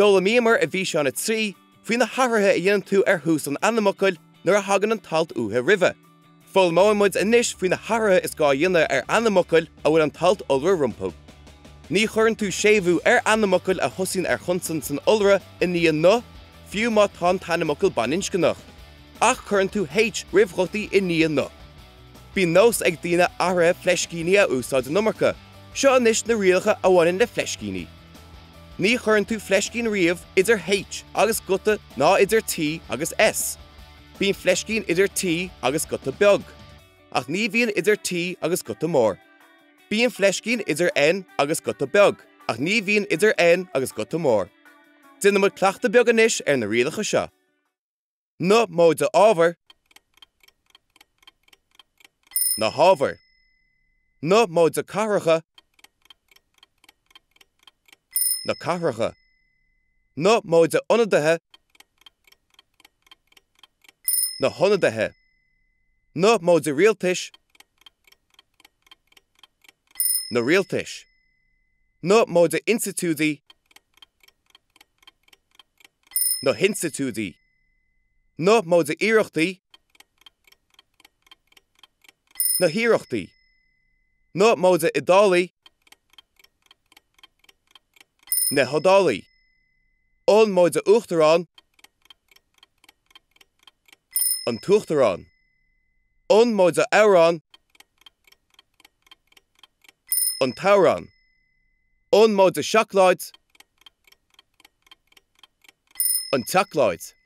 D'fhoghlaimíomar i bhFíseán 3 faoi na hathruithe a dhéanann tú ar thús an ainmfhocail nuair a thagann an t-alt uatha roimhe. Foghlaimeoidh muid anois faoi na hathruithe is gá a dhéanamh ar ainmfhocail a bhfuil an t-alt iolra rompu. Ní chuireann tú séimhiú ar ainmfhocail a thosaíonn ar chonsan san iolra i ndiaidh na, fiú má tá an t-ainmfhocal baininscneach. Ach cuireann tú H roimh ghutaí i ndiaidh na. Bíonn nós ag daoine athruithe fleiscíní a úsáid an iomarca. Seo anois na rialacha a bhaineann le fleiscíní. Ní chuireann tú fleiscín riamh idir H agus guta ná idir T agus S. Bíonn fleiscín idir T agus guta beag, ach ní bhíonn idir T agus guta mór. Bíonn fleiscín idir N agus guta beag, ach ní bhíonn idir N agus guta mór. Déanfaidh muid cleachtadh beag anois ar na rialacha seo. Na móide ábhair. Na hábhair. Na móide cathracha. Na cathracha. Na móide ionadaithe. Na hionadaithe. Na móide rialtais. Na rialtais. Na móide institiúidí. Na hinstitiúidí. Na móide iarrachtaí. Na hiarrachtaí. Na móide Iodálaigh. Na hIodálaigh. An móide uachtarán. An tUachtarán. An móide amhrán. An t-amhrán. An móide seacláid. An tseacláid.